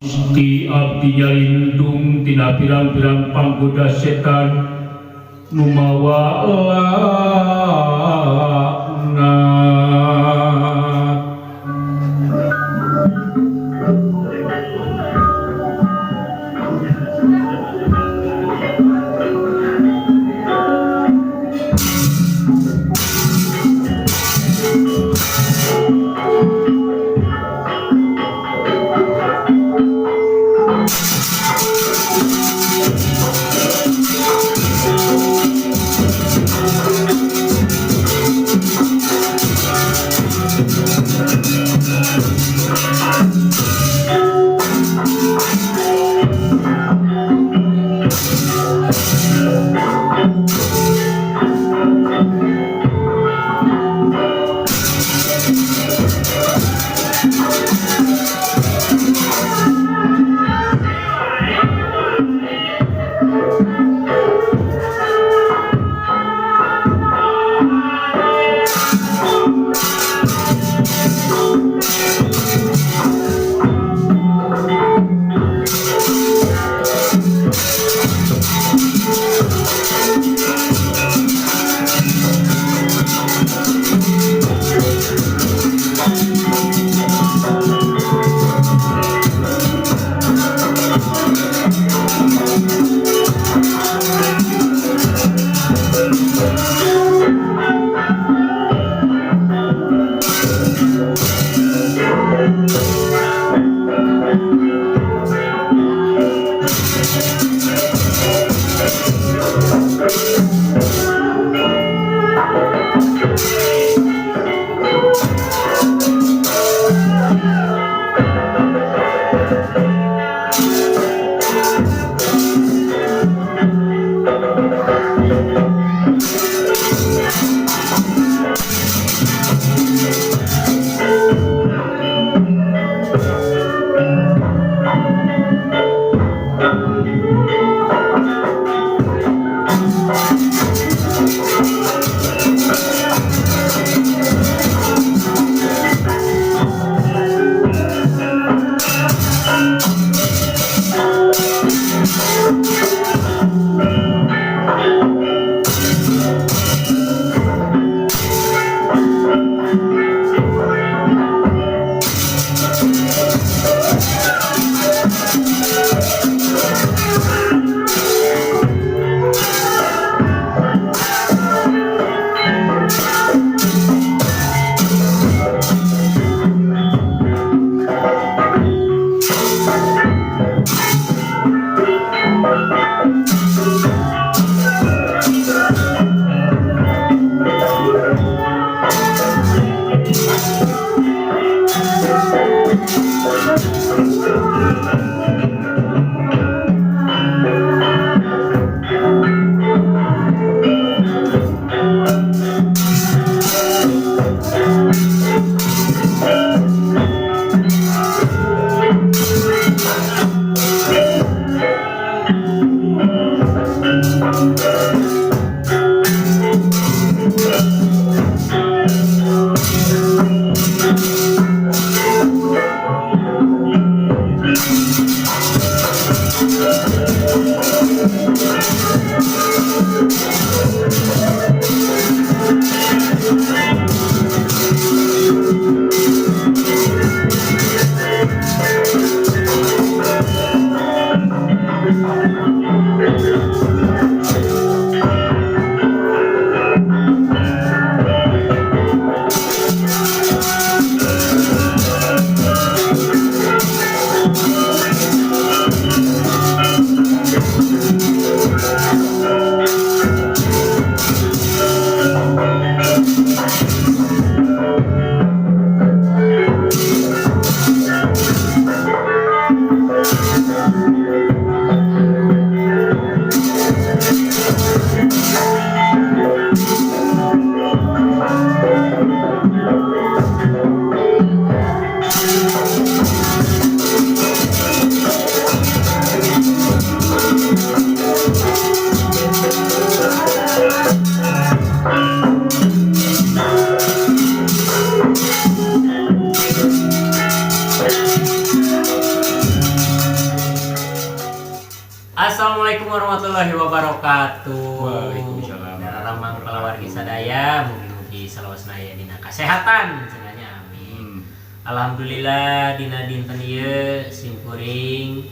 Gusti abdi nyalindung tina pirang-pirang panggoda setan nu mawa laknat. Assalamualaikum warahmatullahi wabarakatuh. Waalaikumsalam. Daramang kalawargi sadaya, mugi-mugi salawasna aya dina kasehatan cenah nya, amin. Alhamdulillah, dina dinten ieu simkuring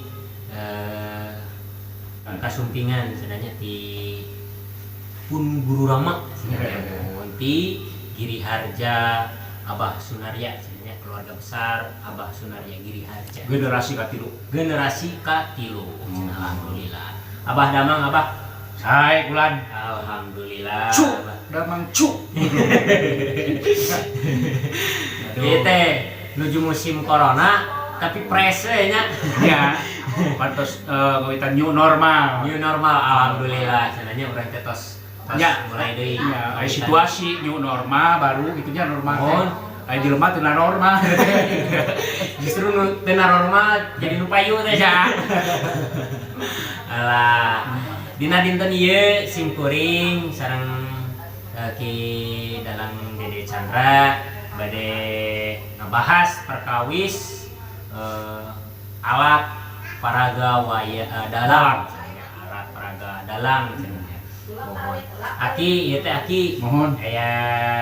kasumpingan cenah nya ti pun guru rama cenah nya, ti Giri Harja Abah Sunarya cenah nya, keluarga besar Abah Sunarya Giri Harja. Generasi katilu. Generasi katilu. Alhamdulillah. Abah damang, Abah? Sae kulan. Alhamdulillah. Cu, Abah. Damang cu. Ieu teh nuju musim corona tapi fresh we nya. Ya, pantos ngawitan new normal. New normal, alhamdulillah cenah nya, urang teh tos tos mulai deui. Ya, aya situasi new normal baru gitu nya, normal teh. Mohon. Aya jelema teu normal. Justru nu teu normal jadi nu payu teh. Ya. Alah. Dina dinten ieu simkuring sareng Ki Dalang Dede Chandra bade ngabahas perkawis alat paraga waya dalang, alat paraga dalang cenah. Mohon. Aki, ieu teh Aki. Mohon. Aya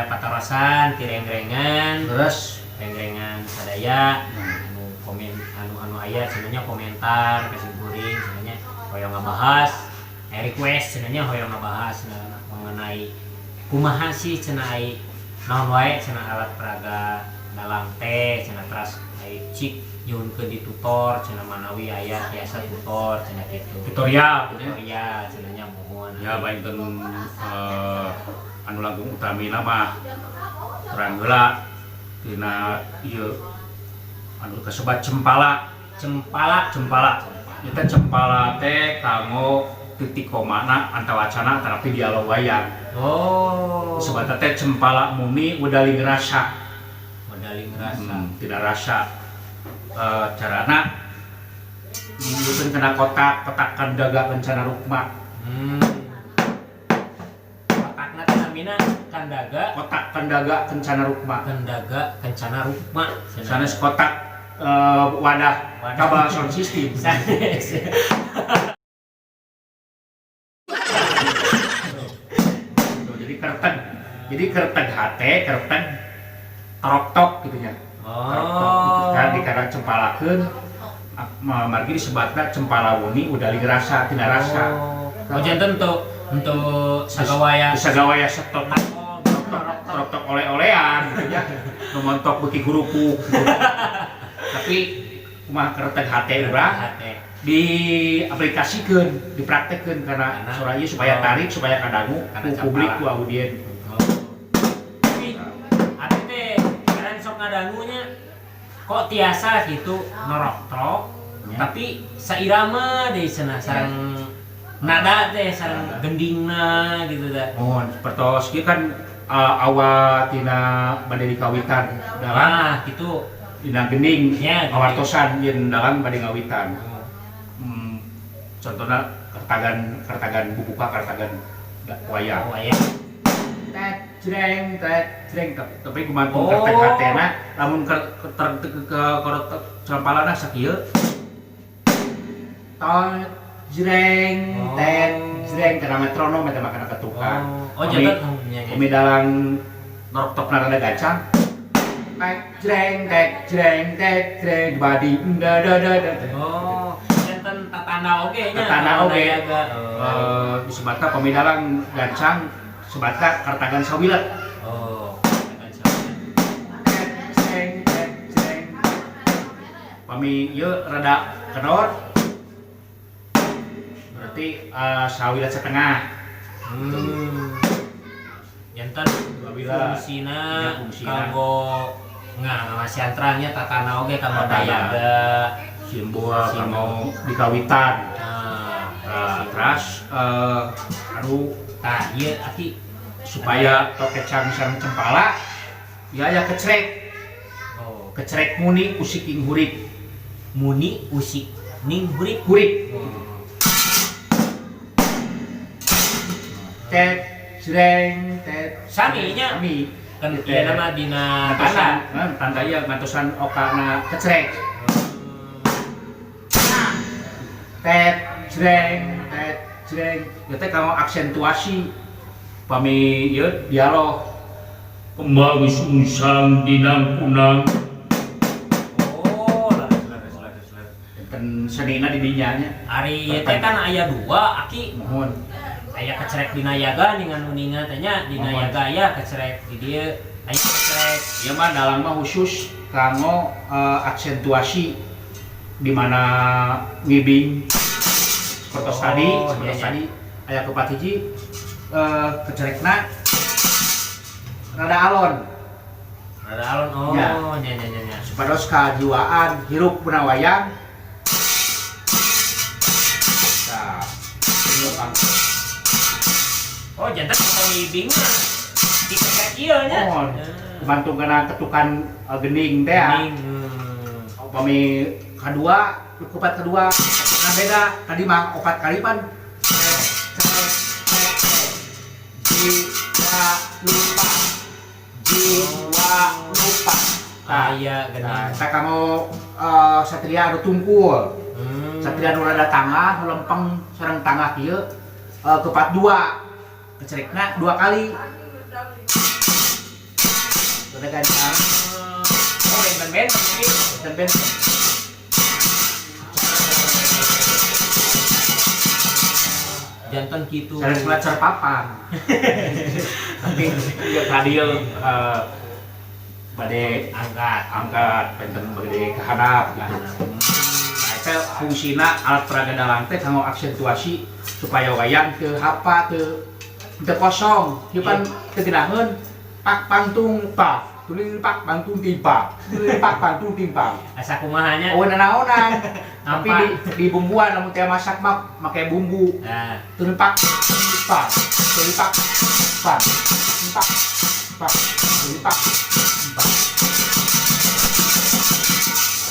patarosan ti rengrengan. Terus Rengrengan sadaya anu komen, anu anu aya cenah nya, komentar ke simkuring cenah nya, hoyong ngabahas, request cenah nya, hoyong ngabahas cenah mengenai kumaha sih cenah, ai naon wae cenah alat peraga dalang teh cenah, teras ai cik nyuhunkeun ditutor cenah, manawi aya tiasa tutor cenah kitu. Tutorial gitu ya. Tutorial cenah nya, mohon. Ya, baik, anu langkung utamina mah terang heula tina ieu anu kasebat cempala. Cempala. Cempala. Eta cempala teh kanggo titik komana antawacana tapi dialog wayang. Sebatna teh cempala muni wedaling rasa. Wedaling rasa. Tidak rasa. Carana nyieun kana kotak, kotak kandaga kencana rukma. Kotakna teh namina kandaga Kotak kandaga kencana rukma. Kandaga kencana rukma. Sanes kotak wadah. Wadah. Kabel sound system. Sanes. Tuh, jadi kerteg, jadi kerteg hate kerteg torok gitu nya. Torok gitu kan dikarang cempalakeun, margi disebatna cempala muni udaling rasa, tina rasa. Oh, janten untuk sagawaya. Sagawaya setok torok oleh-olehan gitu ya, nu montok beuki gurupuk gitu. Tapi kumaha kerteg hate urang Hate. Diaplikasikeun, dipraktekkeun karena Karena- sora ieu supaya tarik, supaya kadangu Karena ku publik, cempala. Ku audien. Oh. Tapi abi teh kadang sok ngadangunya kok tiasa gitu norok-trok tapi sairama deh cenah sareng nada teh, sareng gendingna gitu dah. Mohon, pertos ieu kan awal tina bade dikawitan dalang Ah, gitu. Dina gending Ya, gending. ngawartosan yen dalang bade ngawitan. Contohna kertagan, kertagan bubuka, kertagan wayang. Oh, wayang. Tet jreng tet jreng, tapi gumantung kerteg hatena, lamun ke ke cempalana sakieu tot jreng tet jreng karena metronom eta mah kana ketukan. Oh, janten oh, nya, nya. Umi dalang norok rada gancang, tek jreng tek jreng tek jreng badi da da da da. Oh, janten tatanda oge nya. Tatanda oge. Jaga. Oh. Disebatna pami dalang gancang sebatna kertagan sawilet. Oh, kertagan sawilet. Tek jreng tek jreng. Pami ieu rada kendor berarti sawilet setengah. Janten Dua wilat. Fungsina Ya, fungsina. Kanggo ngamasihan terangnya tatana oge kanggo Tatana. dayaga. Simbol Simbol. Kanggo dikawitan. Nah, Terus anu tah ieu Aki supaya tokecang sareng cempala ya, ya kecrek. Kecrek muni usiking hurip. Muni usik ning hurip. Hurip. Tet jreng tet. Sami nya. Sami. Kan Gitu. ieu nama dina ngantosan tanda. Tanda ieu ngantosan okana kecrek. Tet jreng, tet jreng. Ieu teh kanggo aksentuasi pami ieu dialog. Kembang sungsang dinang kunang. Oh, leres leres leres leres. Enten senina di dinya nya. Ari ieu teh kan aya dua, Aki. Mohon. Aya kecerek dina yaga ningan uninga teh nya, dina Mohon. yaga aya kecerek di dieu aya kecerek. Ieu mah dalang mah khusus kanggo aksentuasi di mana ngibing seperti tadi, Oh, seperti iya. tadi aya kepat hiji kecerekna rada alon. Rada alon. Oh, Ya. nya nya nya nya. Supados kajiwaan hirup puna wayang. Nah, ieu Kang. Oh, janten kalau ngibing mah dikecerek ieu nya. Mohon. Bantu kana ketukan gending teh ya. Gening. Upami kedua, ketupat kedua, nah beda. Tadi mah opat kali pan. Cek, cek, cek, cek. Jiwa lupa. Jiwa lupa. Nah, Aya gening. nah, saya kamu satria anu tungkul. Satria nu rada tangah, nu lempeng sareng tangah kieu kepat dua. Kecerekna dua kali. Rada gancang. Oh, benten-benten ini. Dan benten. Janten kitu. Sareng belajar papan. Tapi ieu tadi bade Angkat. Angkat benten bade kahandap gitu. Nah, itu fungsina alat peraga dalang teh kanggo aksentuasi supaya wayang teu hapa teu teu kosong. Ieu pan teu geunaheun pak pangtung pak, tulis pak pangtung timpa, tulis pak pangtung timpa. Asa kumaha nya? Oh, nanaonan. Tapi Nampak. di bumbuan lamun teh masak mah make bumbu. Nah, Tulis pak pak, tulis pak pak, pak pak, tulis pak pak.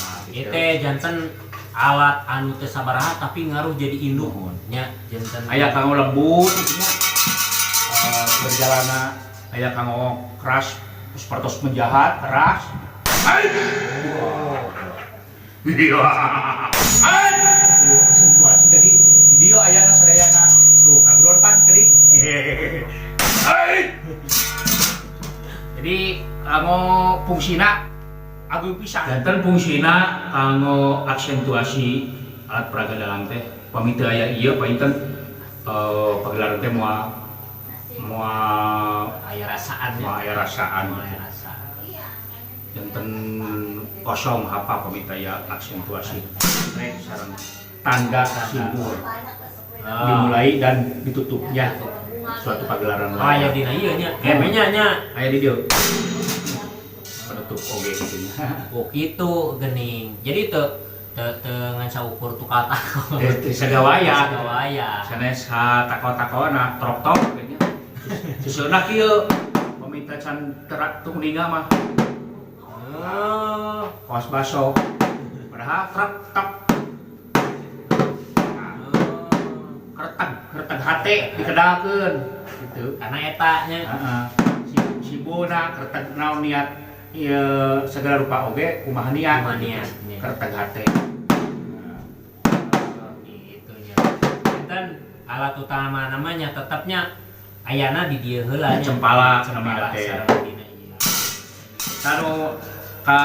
Nah, ieu gitu. Teh janten alat anu teu sabaraha tapi ngaruh jadi induk Nuhun. nya janten. Aya kanggo lembut gitu nya. Berjalana aya kanggo keras sepertos menjahat keras. Ai! Iya. Ai! Aksentuasi jadi di dieu ayana sadayana. Tuh ngagron pan tadi. Ai! Jadi kanggo fungsina agung pisan. Janten fungsina kanggo aksentuasi alat peraga dalang teh pami teu aya ieu panginten pagelaran teh moal moal Aya rasaan nya. Moal aya rasaan. Moal aya rasa. Janten kosong apa pami teu aya aksentuasi. Rek sareng tanda simbol dimulai dan ditutupnya suatu pagelaran Oh, aya wayang. dina ieu nya. Eh. Nya nya. Aya di dieu. Penutup oge gitu nya. Oh, kitu geuning. Jadi teu teu teu ngan saukur tukal tako. Teu sagawaya. Sagawaya. Sanes ha tako-takona trok-tok kayaknya. Susunna kieu pamita can terak teu uninga mah Oh. kaos baso. Padahal truk tok. Nah, kereteg, kereteg hate dikedalkeun gitu. Karena eta nya. Heeh. Si sibuna kereteg naon niat ieu segala rupa oge kumaha niat. Kumaha niat, nya. Kereteg hate. Gitu nya. Janten alat utama namanya tetapnya ayana di dieu heula nya. Cempala Cempala namina teh. sareng dina ieu. Tanu ka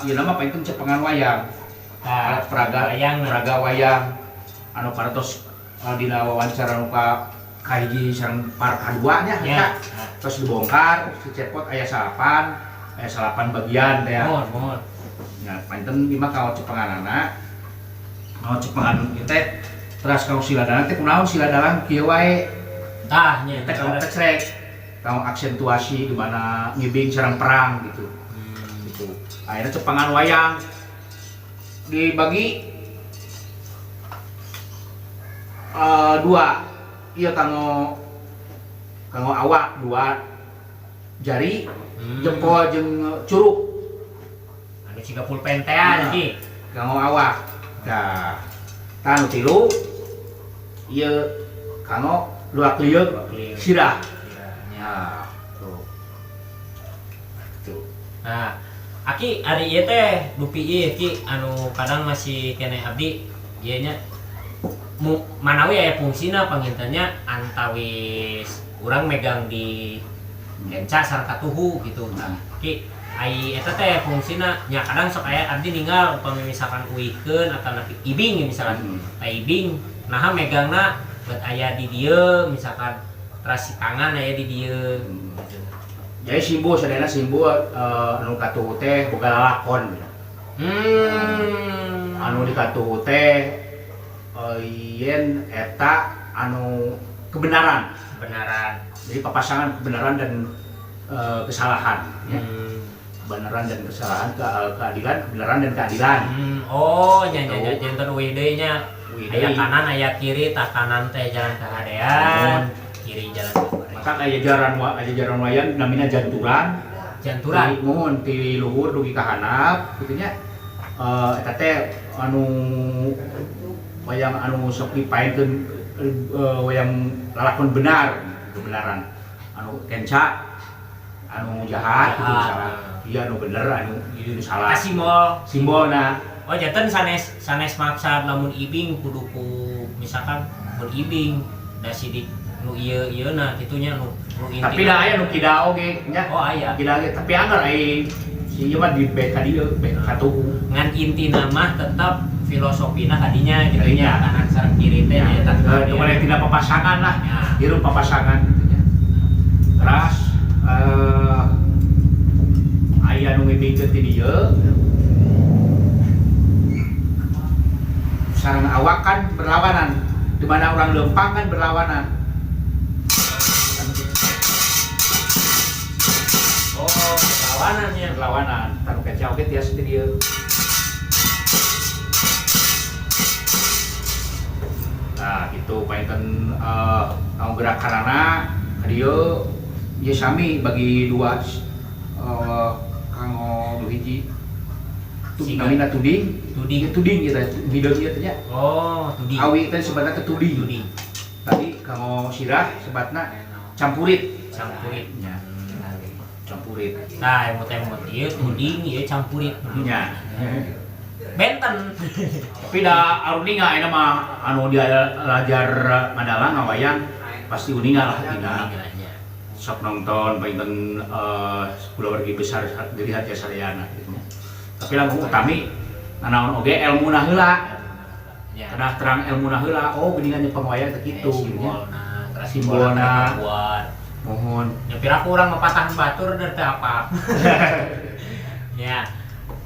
ieu mah panginten cepengan wayang. Tah, Alat peraga wayang. Peraga wayang anu parantos dina wawancara anu ka kahiji sareng par kadua nya Ya. eta. Terus dibongkar si cepot aya salapan bagian teh ya. Mohon, mohon. Nah, panginten ieu mah kanggo cepenganana. Kanggo cepengan ieu teh teras kanggo siladalang teh kunaon siladalang kieu wae. Tah nya. Teh kanggo kecrek, kanggo aksentuasi di mana ngibing sareng perang gitu. Gitu. Akhirnya cepengan wayang dibagi dua. Iya kanggo kanggo awak dua jari, jempol jeung curug. Anu siga pulpen teh ah, Nah. Ki. Kanggo awak. Nah, tah nu tilu ieu kanggo luak lieuk Luak lieuk. sirah. Iya, nya. Nah, tuh. Tuh. Nah, Aki ari ieu teh dupi ieu Ki anu kadang masih keneh abdi ieu nya Manawi aya fungsina pangintennya antawis urang megang di kenca sareng katuhu gitu. Tah, Ki, ai eta teh fungsina nya kadang sok aya abdi ninggal upami misalkan uihkeun atau napi ibing misalkan. Tah, ibing naha megangna buat aya di dieu, misalkan terasi tangan aya di dieu gitu. Jadi simbol sadayana simbol anu katuhu teh boga lalakon gitu. Anu di katuhu teh yen eta anu kebenaran. Kebenaran. Jadi papasangan kebenaran dan kesalahan ya. Kebenaran dan kesalahan, keadilan, kebenaran dan keadilan. Oh, nya nya nya Gitu. Janten uih deui nya. Uih Aya deui. kanan, aya kiri, tah kanan teh jalan kahadean, kiri jalan kahadean. Maka aya jaran wayang namina janturan. Janturan. Ti muhun ti luhur dugi ka handap kitu nya. Eta teh anu wayang anu sok dipaenkeun, wayang lalakon benar, kebenaran. Anu kenca, anu jahat gitu Jahat. Misalnya. Iya, anu bener, anu ieu nu salah. Eta simbol. Simbolna. Oh, janten sanes sanes maksad lamun ibing kudu ku misalkan mun ibing da sidik nu ieu ieu na kitunya nu nu inti. Tapi da aya nu kida oge nya. Oh, aya. Kida oge, tapi anggar ai si ieu mah di bek ka dieu, bek katuhu. Ngan intina mah tetap filosofina kadinya gitu. Kadinya. Kanan sareng kiri teh nya eta. Eh, itu mah tidak papasangan lah. Ya. Hirup papasangan gitu nya. Terus aya nu ngibingkeun ti dieu sareng awak kan berlawanan. Di mana orang lempang kan berlawanan. Oh, berlawanannya. Berlawanan. Tanu kenca oge tiasa ti dieu. Nah, gitu painten anu gerakanana ka dieu ieu sami bagi dua, kanggo nu hiji. Siga. Namina tuding. Tuding. Ieu tuding ieu teh, hideung ieu teh nya. Oh, tuding. Awi teh sebenarnya teh tuding. Tuding. Tadi kanggo sirah sebatna campurit. Campurit. Nya. Campurit. Nah, emot-emot ieu tuding, ieu campurit. Nya. Benten. Tapi da aruninga ayeuna mah anu dia lajar Madalang ngawayang pasti uninga lah dina. Uninganya. Sok nonton painten keluarga besar Giri Harja Sadayana gitu nya. Tapi langkung utami nanaon oge elmuna heula. Ya. Kedah terang elmuna heula, oh geuningan nya pangwayang teh kitu gitu nya. Simbolna, terus Simbolna. Buat. Mohon. Ya piraku urang mapatahan batur der teh apa. Ya.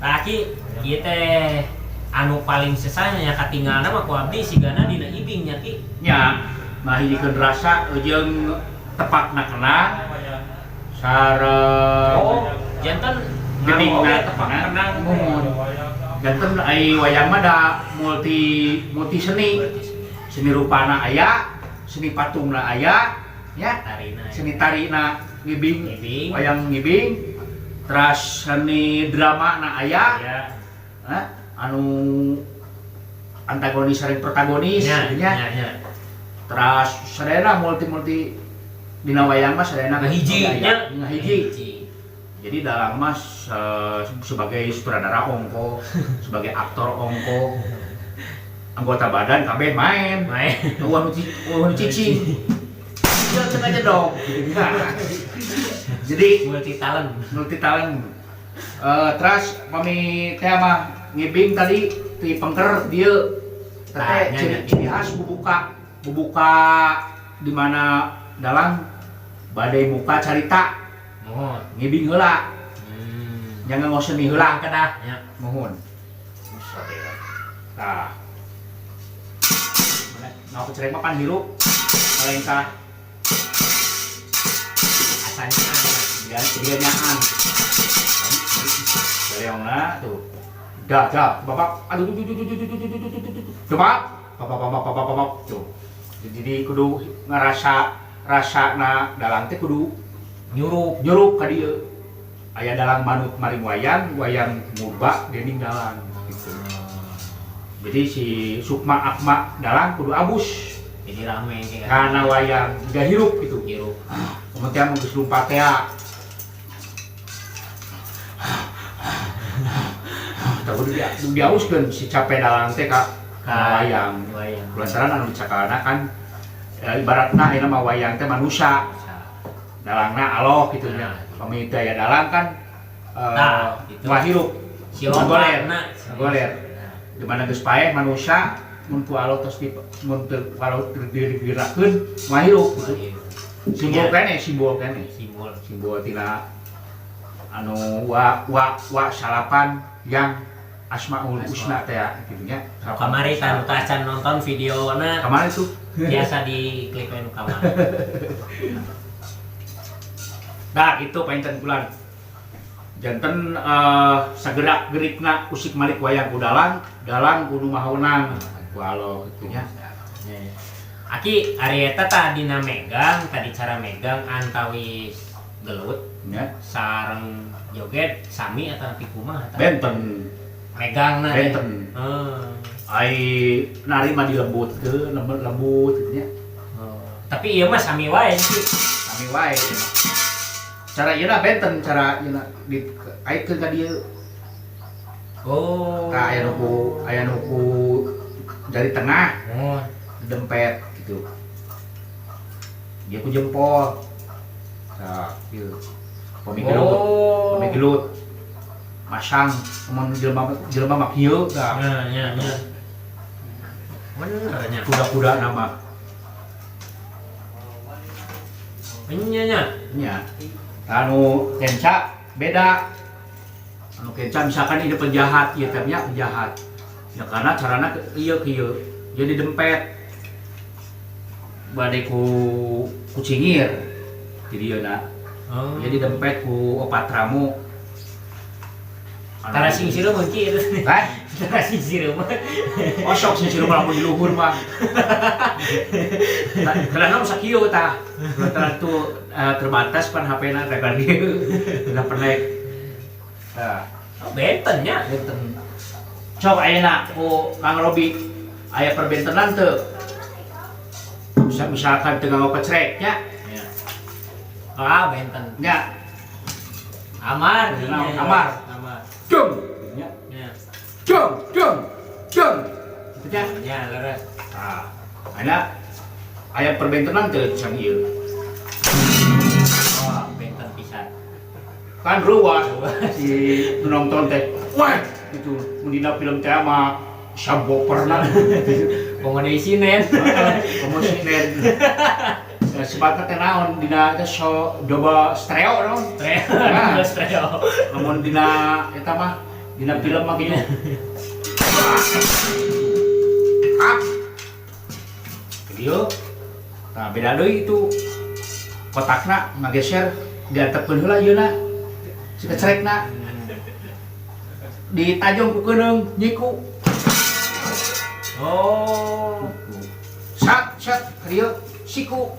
Nah, Ki, ieu teh anu paling sesahnya nya katinggalna mah ku abdi sigana dina ibing nya, Ki. Nya, ngahijikeun rasa jeung tepakna kena sareng Oh, janten Gening ngaruh oge na tepak kena. kenang. Muhun. Janten ai wayang mah da multi multi seni. Seni rupana aya, seni patungna aya, ya. Tarina. Seni tarina ngibing, Ngibing. Wayang ngibing. Terus seni drama na aya, Ya. eh, anu antagonis sareng protagonis Ya, gitu nya. ya, ya. Terus sadayana multi-multi dina wayang mah sadayana Ngahiji aya. nya. Ngahiji. Jadi dalang mah sebagai sutradara ongko, sebagai aktor ongko, anggota badan kabeh main. Main. Eueuh nu cicing. Jangan aja dong. Jadi multi talent. Multi talent. Terus pami teh mah ngibing tadi ti pengker dieu. Nah, Teh nya, ciri, nya. ciri khas bubuka, bubuka di mana dalang badai muka carita Mohon. Ngibing heula. Jangan ngoseni heula. Kedah nya. Mohon. Tah. Nah, aku cerek mah pan hirup. Kalengkah Asanya. Dia dia nyaan. Leongna tuh. Dah, dah, bapak, aduh, tuh, tuh, tuh, tuh, tuh, tuh, tuh, tuh, tuh, tuh, coba, bapak, bapak, bapak, bapak, tuh. Jadi kudu ngerasa rasa na dalang teh kudu Nyurup. Nyurup ka dieu. Aya dalang manut maring wayang, wayang murba dening dalang gitu. Jadi si Sukma Akma dalang kudu abus Jadi rame sih kan. Karena wayang gak hirup gitu. Hirup. Kemudian geus lumpat teh. Tah kudu diauskeun si capek dalang teh ka Ka wayang. Wayang. Lantaran anu dicakalna kan ibaratna ayeuna mah wayang teh manusia, dalangna aloh gitu nya. Nah. Pami teu aya dalang kan Nah, gitu. moal hirup. Si Ngagoler. otakna. Ngagoler. Di mana geus paeh manusia mun ku aloh tos di mun teu ku aloh digerakkeun moal hirup gitu. Simbol keneh, simbol keneh. Simbol. Simbol tina anu wa wa wa salapan yang asmaul husna teh ya gitu nya. Kamari tanu acan nonton videona. Kamari tuh. Biasa di klik we nu kamari. Nah, gitu panginten bulan. Janten sagerak gerikna usik malik wayang ku dalang, dalang kudu mahaunang ku alo gitu nya. Ya. Aki ari eta tadina megang, tadi cara megang antawis gelut Nya. Sareng joget sami atau nepi kumaha tah? Benten. Megangna teh. Benten. Heeh. Ai nari mah dilembutkeun, lembut lembut gitu nya. Oh. Tapi ieu mah sami wae sih. Sami wae. Cara ieu benten, cara ieu di aitkeun ka dieu. Oh. Tah aya nu ku jari tengah Oh. dempet gitu. Dia ku jempol. Tah, ieu. Pami gelut, Oh. pami gelut. Masang mun jelema jelema mah kieu tah. Ya, ya, ya. Bener nya. Kuda-kuda nama. Nya nya. Nya. Anu kenca beda. Anu kenca misalkan ini penjahat, ieu teh nya penjahat. Ya karena carana ieu kieu. Jadi dempet. Bade ku kucingir. Jadi ieu na. Oh. Jadi dempet ku opat ramu. Tara sing sireum mun ki eta. Hah? Tara sing sireum. Osok sing sireum lamun di luhur mah. Karena sakieu tah. Lantaran tu terbatas pan HP-na teh kan dieu. Udah pernah. Tah, Oh, benten nya. benten. Sok ayeuna ku Kang Robi aya perbentenan teu? Misalkan teu nganggo kecrek nya. Ya. Ah, benten. Nya. Amar, Nah, nya. amar. Amar. Jom. Nya. Ya. Jom, jom, jom. Gitu nya. Ya, leres. Tah, ayeuna aya perbentenan teu sang ieu? Oh, benten pisan. Kan ruas si penonton teh, wah gitu, mun dina film teh mah saboperna. Komo deui sinen. Komo sinen. Nah, sebabna teh naon dina teh so double stereo naon. Stereo, Nah. double stereo. Lamun dina eta mah dina film mah gitu. Ah. Video. Nah, beda deui itu kotakna ngageser diantepkeun heula ieuna. Si kecerekna ditajong ku keuneung nyiku. Oh. Sat sat ka dieu siku.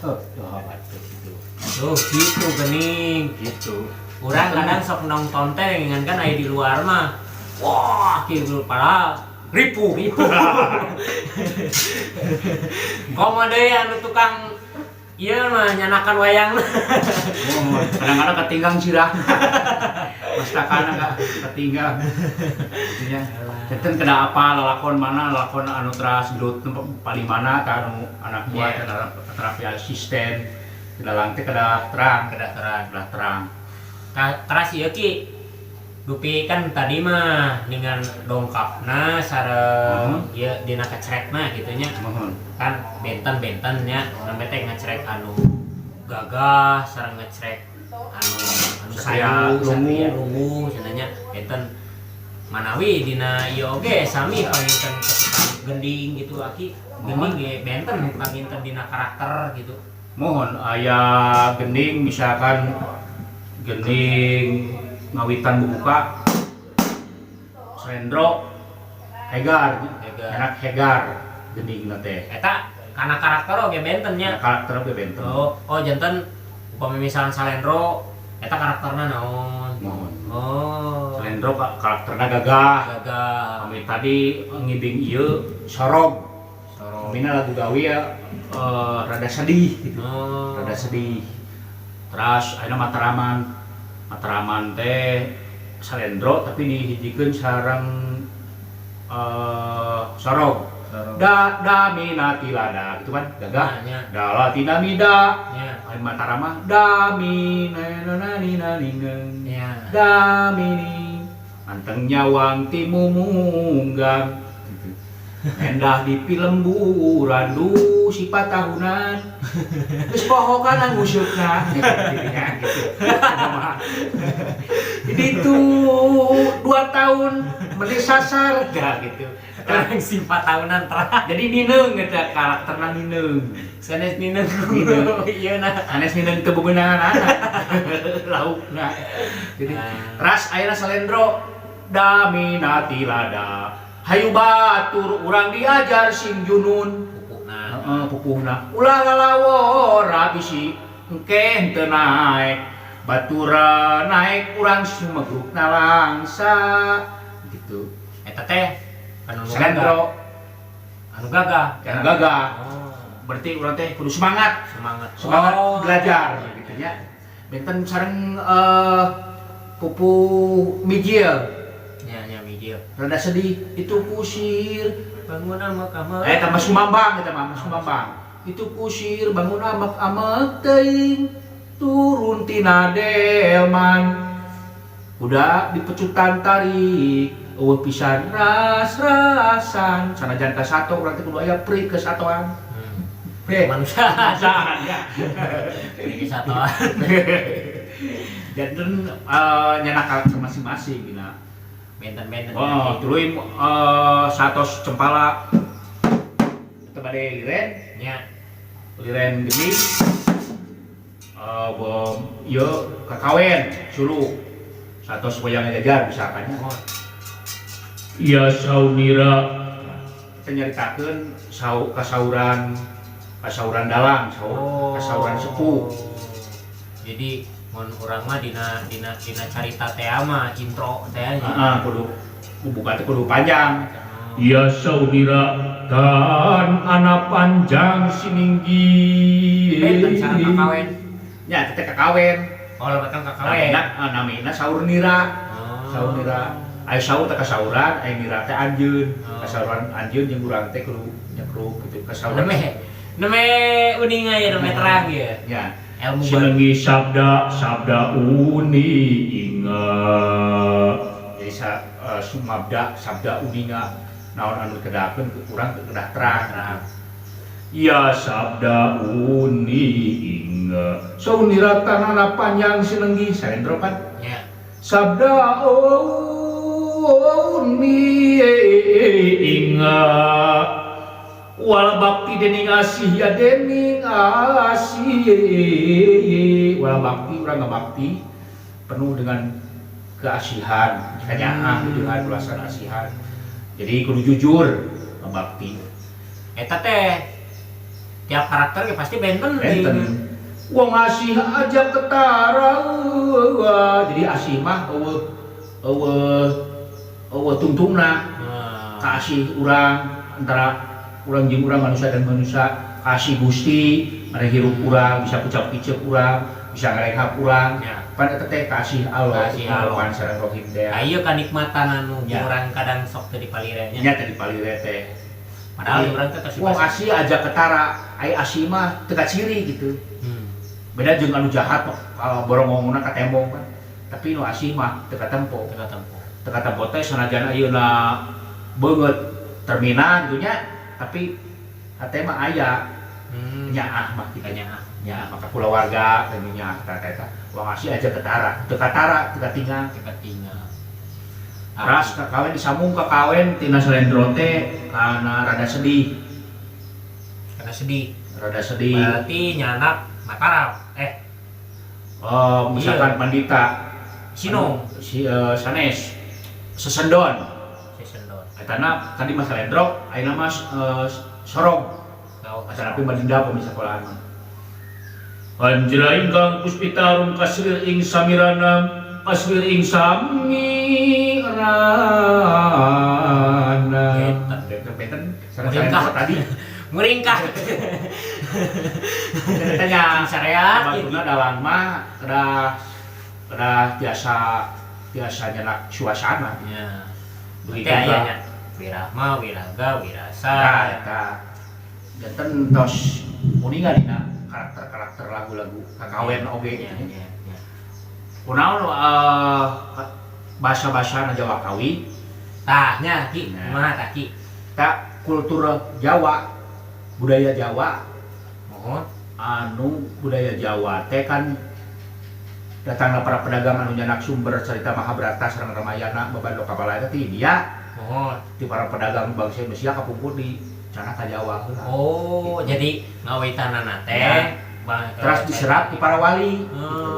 Oh, gitu. Tuh, gitu gening. Gitu. Urang kadang sok nonton teh ngan kan aya di luar mah. Wah, kieu padahal Ripuh. Ripuh. Komo deui anu tukang ieu mah nyanakan wayang. Oh, kadang-kadang ketinggang sirah. Mastakana enggak ketinggang. Nya. Janten kena apa lalakon mana lalakon anu teras gelut paling mana ka anu anak buah yeah. Terapi asisten dalang teh kedah terang, Kedah terang. Kedah terang. Teras ieu ki. Dupi kan tadi mah dengan dongkapna sareng ieu dina kecrekna gitu nya. Mohon. Kan benten-benten nya, sampai teh ngecrek anu gagah sareng ngecrek anu anu Satria sayu, lungu. Satria lungu cenah nya. Benten manawi dina ieu oge sami panginten ketika gending gitu aki gending ge benten panginten dina karakter gitu. Mohon aya gending misalkan gending ngawitan buka Slendro Hegar. Hegar. Enak Hegar gending teh. Eta karena karakter oge benten nya. Karakter oge benten. Oh, oh janten upami misalnya Salendro eta karakterna naon? Mohon. Oh. Salendro karakterna gagah. Gagah. Kami tadi ngibing ieu sorog. Sorog. Kamina lagu gawe ya, rada sedih gitu. Oh. Rada sedih. Terus ayeuna Mataraman. Mataraman teh salendro tapi dihijikeun sareng sorog. Sorog. Da da mi na ti la da gitu kan, gagah. Nah, nya. Da la ti na mi da. Nya. Ari Mataram mah da mi na na na ni na ni na. Nya. Da mi ni anteng nyawang ti mumunggang gitu. Endah di pilemburan du sifat tahunan geus poho kana nguseup-na gitu nya, gitu. Jadi itu 2 tahun meni sasar dah gitu. Orang sifat tahunan terang. Jadi nineung eta karakterna nineung. Sanes nineung. Nineung. Iya nah. Sanes nineung teu bebeunangan laukna. Jadi Ah. ras ayeuna salendro daminati lada hayu batur urang diajar sing junun. Pupukna. Heeh, pupuhna ulah lalawora bisi engke henteu naek batura naek urang sumegrukna langsa gitu. Eta teh anu nu gagah. Salendro. Anu gagah. Anu gagah. Oh. Berarti urang teh kudu semangat. Semangat. Semangat Oh. belajar gitu nya. Benten sareng pupuh mijil. Nya nya mijil. Rada sedih itu kusir. Bangun amek amek. Eh, tambah sumambang eta mah, sumambang. Itu kusir bangun amek amek teuing turun tina delman. Udah dipecutan tarik euweuh pisan ras-rasan sanajan ka sato urang teh kudu aya pri kesatuan. Hmm. Manusia. Kemanusiaan ya. Pri kesatuan. Janten nyana karakter masing-masing gina. Benten-benten. Oh, tuluy satos cempala teu bade liren, Nya. Liren geni. Bom ieu kakawen suluk. Satos wayang jajar misalkan nya. Oh. Iya saunira kita nyaritakeun sau kasauran kasauran dalang, saur, Oh. kasauran sepuh. Jadi mun urang mah dina dina dina carita teh mah intro teh nya. Heeh, kudu buka teh kudu panjang. Oh. Ya saudara dan anak panjang sininggi. Benten sareng kakawen. Ya, teh kakawen. Oh, lebatan kakawen. Namina, namina saur nira. Oh. Saur nira. Ayo saur teh kasauran, ayo nira teh anjeun. Oh. Kasauran anjeun jeung urang teh kudu nyekruk gitu kasauran. Neme neme uninga ya, neme terang ya. Ya. Ilmu baru. Sinenggi sabda sabda uni inga. Jadi sa, sumabda sabda uninga naon anu kedakeun urang kedah terang. Terang. Ya sabda uni inga. Saunira tanana panjang sinenggi salendro kan. Ya. Sabda uni inga. Wala bakti dening asih ya dening asih. Wala bakti urang ngabakti penuh dengan keasihan, kanyaah gitu kan belasan asihan. Jadi kudu jujur ngabakti. Eta teh tiap karakter ge pasti benten. Benten. Wong asih aja ketara. Jadi asih mah euweuh euweuh euweuh tungtungna. Nah. Kasih urang antara urang jeung urang, manusia dan manusia, kasih Gusti mare hirup urang bisa kucap-kicep urang bisa ngarehap urang Ya. pan eta teh kasih Allah. Kasih Allah. Pan sareng rohim teh. Ayo kanikmatan anu Ya. urang kadang sok teu dipalire nya. Nya teh dipalire teh. Padahal urang teh tos wong asih aja ketara, ai asih mah teu kaciri gitu. Beda jeung anu jahat mah kalau borongongna ka tembong kan, tapi nu asih mah teu katempo. Teu katempo. Teu katempo teh sanajan ayeuna beungeut terminan gitu nya, tapi hate mah aya. Nyaah mah gitu. Nyaah. Nyaah maka kulawarga teh nyaah eta eta wong asih aja ketara teu katara teu katingal. Teu katingal. Ras kakawen disambung kakawen tina salendro teh karena rada sedih. Karena sedih. Rada sedih. Berarti nyanak Mataram. Eh. Oh, misalkan Iya. pandita. Sino. Si sanes sesendon. Sesendon. Etana tadi Mas Salendro, ayeuna Mas sorog. Oh, Eta tapi madinda pami sakolahan mah. Anjra ingkang puspitarum kasrir ing samirana kasrir ing samirana. Benten. Benten sareng Muringkah. Salendro tadi. Muringkah. Tanya Syariat. Batuna dalang mah kedah kedah tiasa Tiasa nyenak suasana. Begitu Begitu aya juga. Nya. Wirahma, wiraga, wirasa. Nah, eta janten tos uninga dina karakter-karakter lagu-lagu kakawen oge gitu. Ya. Kunaon bahasa-bahasa Jawa Kawi? Tah nya, Ki, Nah. kumaha tah, Ki? Tak kultur Jawa, budaya Jawa. Mohon. Anu budaya Jawa teh kan datangna para pedagang anu nyanak sumber cerita Mahabharata sareng Ramayana, Babad Lokapala eta ti India. Mohon. Ti para pedagang bangsa Indonesia kapungkur di cenah ka Jawa heula. Oh, Gitu. jadi ngawitanana teh Ya. Terus diserap di para wali gitu.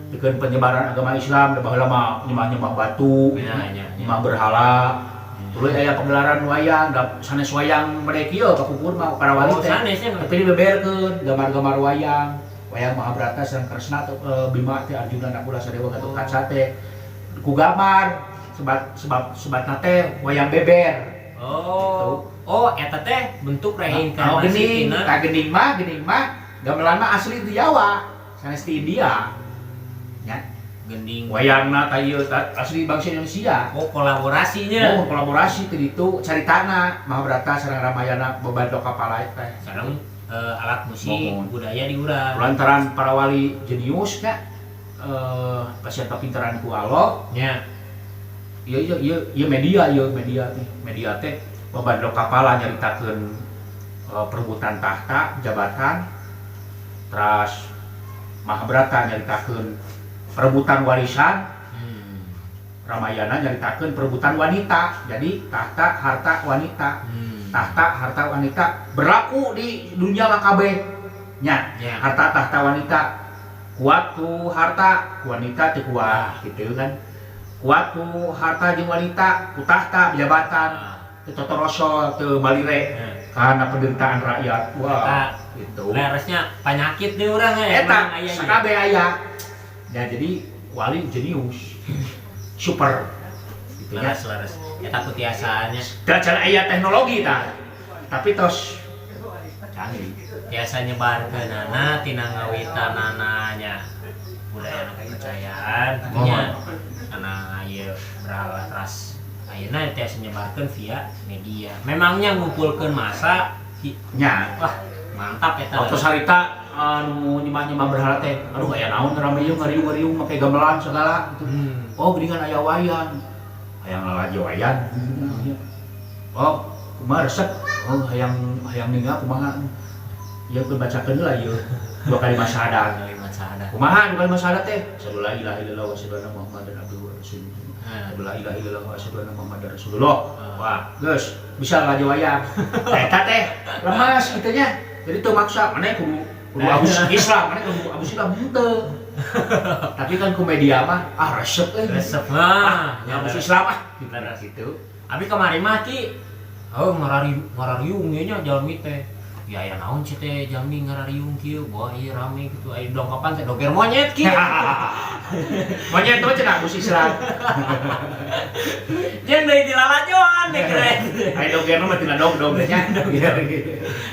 Dengan penyebaran agama Islam, da baheula mah nyembah-nyembah batu, Ya. nyembah berhala. Tuluy aya pegelaran wayang, da sanes wayang mereka ieu kapungkur mah para wali Oh, teh. sanesnya. Tapi dibeberkeun gambar-gambar wayang, wayang Mahabharata sareng Kresna atau Bima teh, Arjuna, Nakula, Sadewa, Gatotkaca teh ku gambar sebat sebab sebatna teh wayang beber. Oh. Oh, eta teh bentuk Oh, reinkarnasi gening, tina. tah gening mah gamelan mah asli di Jawa, sanes di India. Ya, Gending. Wayangna tah ieu tah asli bangsa Indonesia. Oh, kolaborasinya. Oh, kolaborasi teh ditu caritana Mahabharata sareng Ramayana, Babad Lokapala teh. Sareng alat musik Mohon. budaya di urang. Lantaran para wali jenius nya, pasien kapintaran ku Allah. Ieu media, ieu media teh, media teh Babad Lokapala nyaritakeun perebutan tahta, jabatan. Terus Mahabharata nyaritakeun perebutan warisan. Ramayana nyaritakeun perebutan wanita. Jadi tahta, harta, wanita. Tahta, harta, wanita berlaku di dunia mah kabeh nya. Harta, tahta, wanita. Kuat ku harta, ku wanita teu kuat gitu kan. Kuat ku harta jeung wanita, ku tahta jabatan teu totorosol, teu balire karena penderitaan rakyat. Wah, Eta gitu. Leresnya penyakit di urang ya, Eta emang aya ieu. Sakabeh aya ya, jadi wali jenius super gitu ya. Leres, leres. Eta ku tiasanya. Dan can aya teknologi tah, tapi tos canggih. Tiasa nyebarkeunana tina ngawitanana nya budaya nu kepercayaan nya karena ieu berhala ras ayeuna tiasa nyebarkeun via media, memangnya ngumpulkeun masa Nya. Wah, mantap eta. Waktu harita anu nyembah-nyembah berhala teh, aduh, aya naon rame ieu, ngariung-ngariung make gamelan segala gitu. Oh, geuningan aya wayang, hayang lalajo wayang. Oh, kumaha resep? Oh, hayang hayang ninggal kumaha ieu, keur bacakeun heula ieu dua kalimat syahadat. Kalimat syahadat. Kumaha dua kalimat syahadat teh? Asyhadu la ilaha illallah wa asyhadu anna Muhammadan abduhu wa rasuluh. Asyhadu la ilaha illallah wa asyhadu anna Muhammadan rasulullah. Wah, geus bisa lalajo wayang. Nah, eta teh lemas kitu nya. Jadi teu maksa maneh kudu kudu abus Islam, maneh kudu abus Islam, henteu. Tapi kan ku media mah, ah, resep euy. Resep mah. Ah, abus Islam ah gitu. Leres. Gitu. Abi kamari mah, Ki, oh, ngarariung ieu nya jalmi teh. Ya aya naon sih teh jalmi ngarariung kieu, wah ieu rame gitu. Aya dongkapan teh doger monyet, Ki. Monyet tuh cenah abus Islam. Jeung deui dilalajoan deh keren. Aya dogerna mah tina dog-dog nya.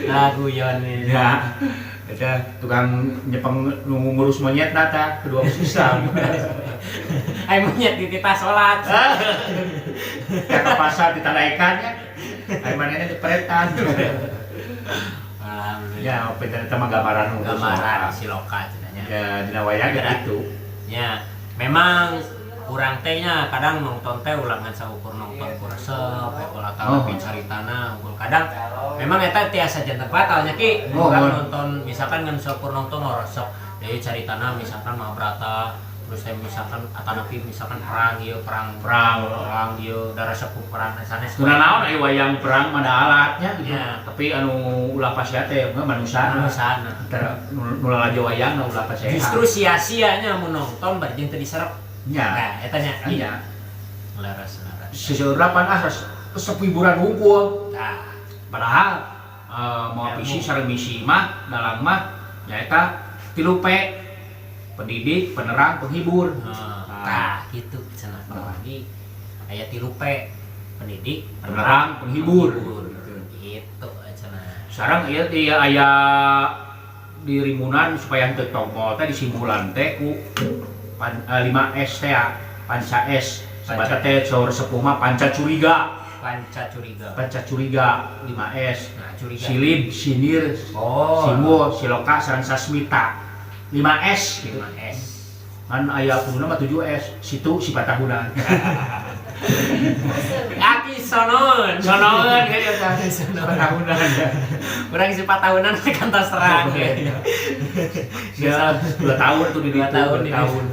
Ah, guyon nih. Ya. Eta tukang nyepeng nu ngurus monyet na tah kedua abus Islam. Aya monyet dititah salat. Ya ke pasar ditanaikan nya. Aya manehna diperetan. Alhamdulillah. Ya, pinter eta mah gambaran nu Gambaran siloka cenah nya. Ya, dina wayang ya gitu. Ya, memang kurang teh nya kadang nonton teh ulangan saukur nonton ku resep, we ulah tapi caritana unggul. Kadang memang eta tiasa janten fatal nya, Ki. Urang nonton misalkan ngan saukur nonton, oh, resep. Deui caritana misalkan Mahabharata, terus teh misalkan atanapi misalkan perang ieu, perang Perang. Perang ieu da resep ku perang sanes. Tuna naon aya wayang perang mah da alatnya gitu. Ya. Tapi anu ulah pasea teh mah manusia. Manusana. Antara nu lalajo wayang nu ulah pasea. Justru sia-sianya mun nonton bari jeung teu diserep. Nya. Nah, eta nya. Nya. Leres, leres. Seseueurna pan ah resep hiburan hungkul. Tah. Padahal mau Ilmu. visi sareng misi mah dalang mah nyaeta 3 P. Pendidik, penerang, penghibur. Nah, Nah. tah gitu cenah. Nah. Lagi aya 3 P. Pendidik, Penerang, penghibur. Gitu cenah. Sekarang ieu dia aya di Rimbunan supaya henteu tongkol teh disimbulan teh ku 5S teh ya. Panca S. Sebatna teh saur sepuh mah panca curiga. Panca curiga. Panca curiga 5S. Nah, curiga. Silib, sinir, Oh. simbol, siloka, sareng sasmita. 5S gitu. 5S. Kan aya kuduna mah 7S. Situ si patahunan. Aki sonon. Sonoeun kan ya tah. Patahunan. Urang si patahunan kantos terang. Ya, 2 tahun tuh di 2 ditu, tahun dua di tahun.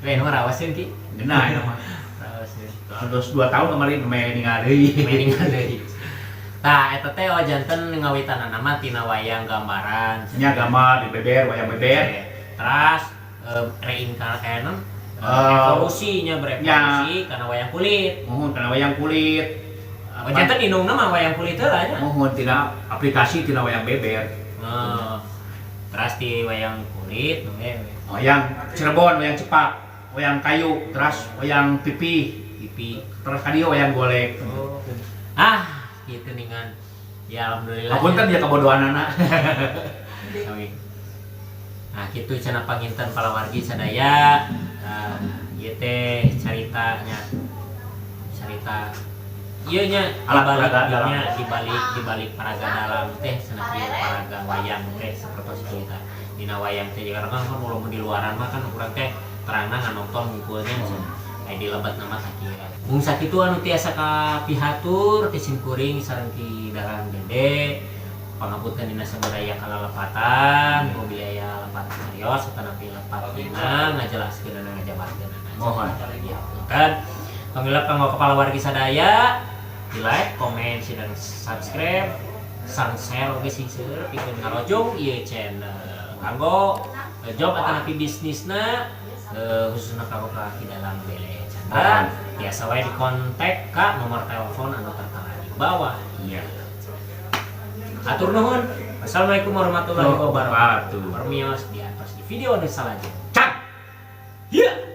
Lain mah rawaseun Ki. Geunah eta mah. Rawaseun. Terus 2 tahun kemarin meh ningali deui. Meh ningali deui. Tah eta teh oh janten ngawitanana mah tina wayang gambaran. Nya gambar di beber, wayang beber. Terus reinkarn evolusinya berevolusi karena wayang kulit. Mohon kana wayang kulit. Oh janten indungna mah wayang kulit heula nya. Mohon tina aplikasi tina wayang beber. Oh. Terus di wayang kulit we Wayang Cirebon, wayang cepak, wayang kayu, terus wayang pipi, pipi. Terus ka dieu wayang golek. Oh. Ah, gitu ningan. Ya alhamdulillah. Apunten dia kebodohanana. Sami. Nah, kitu cenah panginten palawargi sadaya. Nah, ieu teh caritanya. Carita ieu nya Alat dibalik paraga dalam. Nya dibalik dibalik paraga dalam teh cenah ieu paraga wayang teh sapertos kieu tah. Dina wayang teh karena kan mun di luaran mah kan urang teh terangna nonton ngumpulnya cenah. Aya di lebet nama tah kieu. Mung sakitu anu tiasa kapihatur ti simkuring sareng Ki Dalang Dede. Pangapunten dina sabudaya kalalepatan, mugi aya lepat serios atanapi lepat dina ngajelaskeun ngajabarkeun. Mohon. Punten. Panggilna kanggo kepala wargi sadaya, di like, komen, dan subscribe, sareng share oge sing seueur pikeun ngarojong ieu channel. Kanggo job atanapi bisnisna khususna kanggo ka Ki Dalang Dede Chandra, biasa wae di kontak ka nomor telepon anu tertera di bawah. Iya. Atur nuhun. Wassalamualaikum warahmatullahi wabarakatuh. Wabarakatuh. Permios di atas di video anu salajengna. Cak. Iya.